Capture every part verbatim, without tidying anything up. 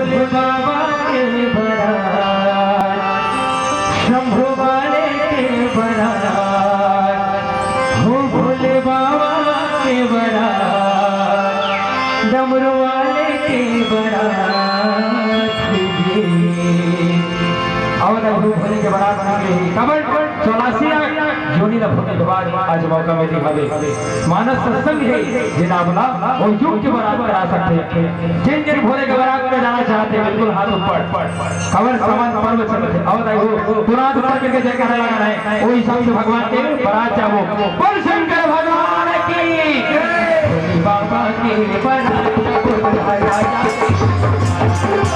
बाबा के बरात, शंभू वाले के बरात, हो भोले बाबा के बरात, डमरू वाले के बरात। अउ डमरू भोले के बरात निकले हे। काबर? चौरासी लाख जोनी ला भोले के बाद आज मौका मिले हवे। मानस सत्संग हे, जेन आप ला ओ युग के बरात करा सकथे। जेन जेन भोले के बरात में जाना चाहथे, बिल्कुल हाथ ऊपर। काबर सावन पर्व चलत हे। अउ दाई हो, तुरंत उतर करके जयकारा लगाना हे। ओ हिसाब से भगवान के बरात जाबो। बोल शंकर भगवान की। भोले बाबा के बरात जाबो, राजा।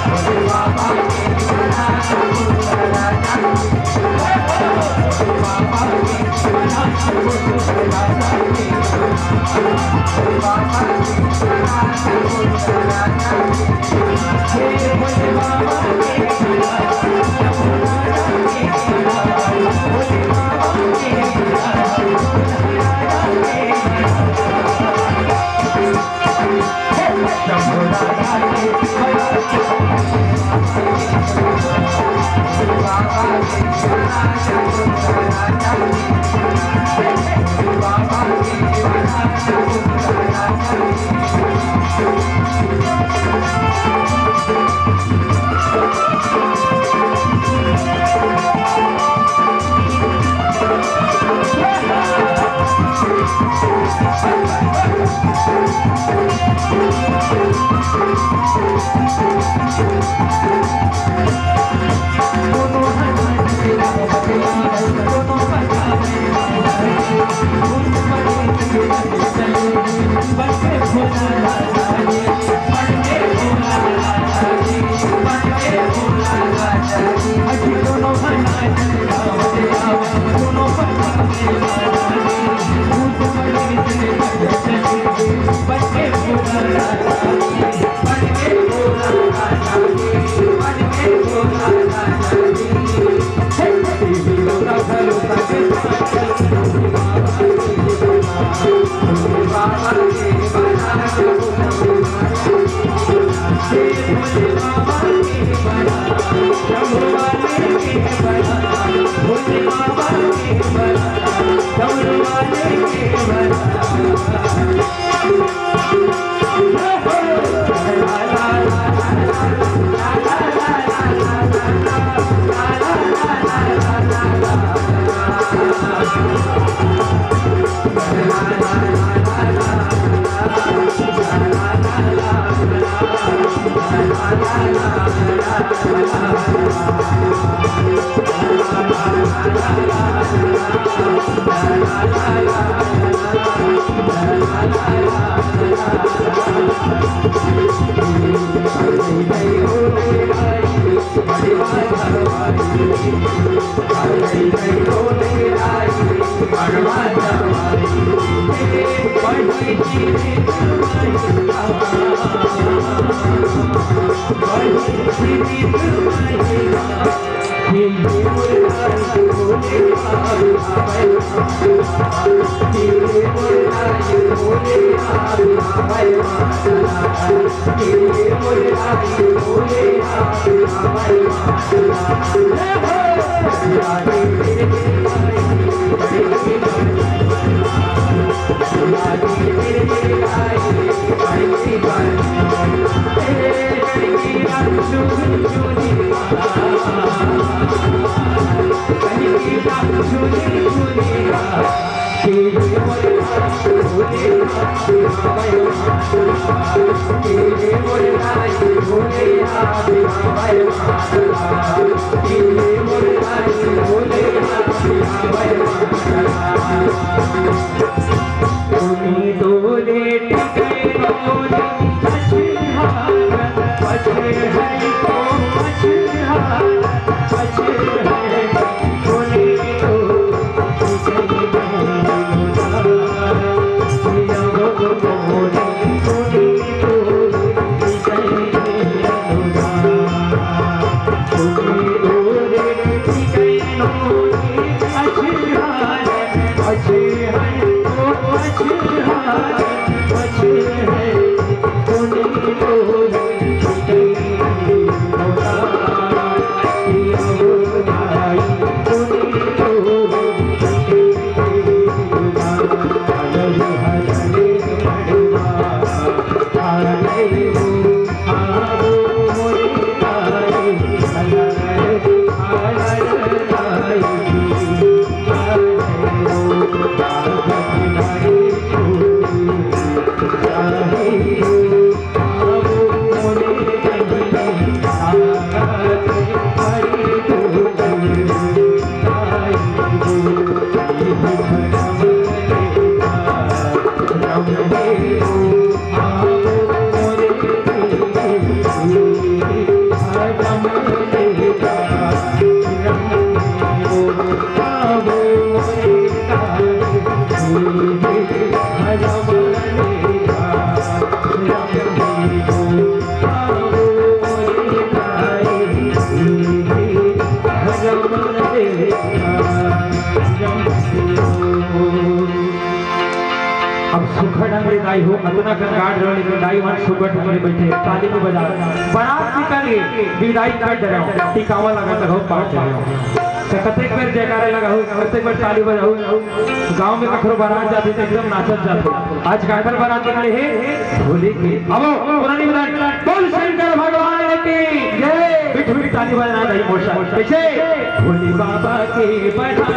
भोले बाबा के बरात जाबो, राजा। अब सुघर ढंग ले दाई हो, अतना कन गाड़ रहो, लेकिन दाई मन सुघर ढंग ले बैठे, ताली को बजा, बारात निकल गए, विदाई कर डरे हो, टिकावा लगा तो हो, पाँच डरे हो। तो कतेक बेर जयकारा लगा हो, कतेक बेर ताली बजाओ, गांव में कखरो बारात जाते तो एकदम नाचत जाते। आज काकर बारात निकले हे, होली के। अब पुरानी बजान, बोल शंकर भगवान की जय। मिठ मिठ ताली बजाना दाई मोर साथ। कैसे? भोले बाबा के बना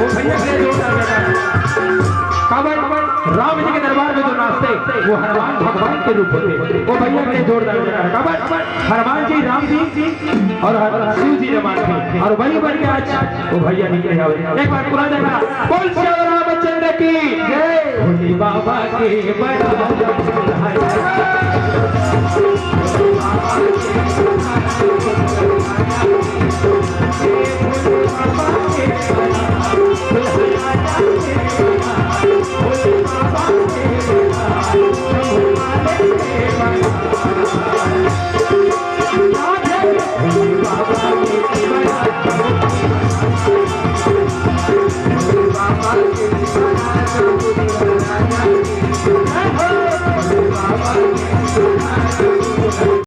वो भैया के जोरदार जयकारा। काबर? राम जी के दरबार में जो नाचते, वो हनुमान भगवान के रूप होते। वो भैया के जोरदार जयकारा। काबर? हनुमान जी, राम जी और हर-, शिव जी ने मांगे और वही बन के आज वो भैया निकले हवे। एक बार पूरा जयकारा, बोल श्री रामचंद्र की जय। भोले बाबा के बड़ा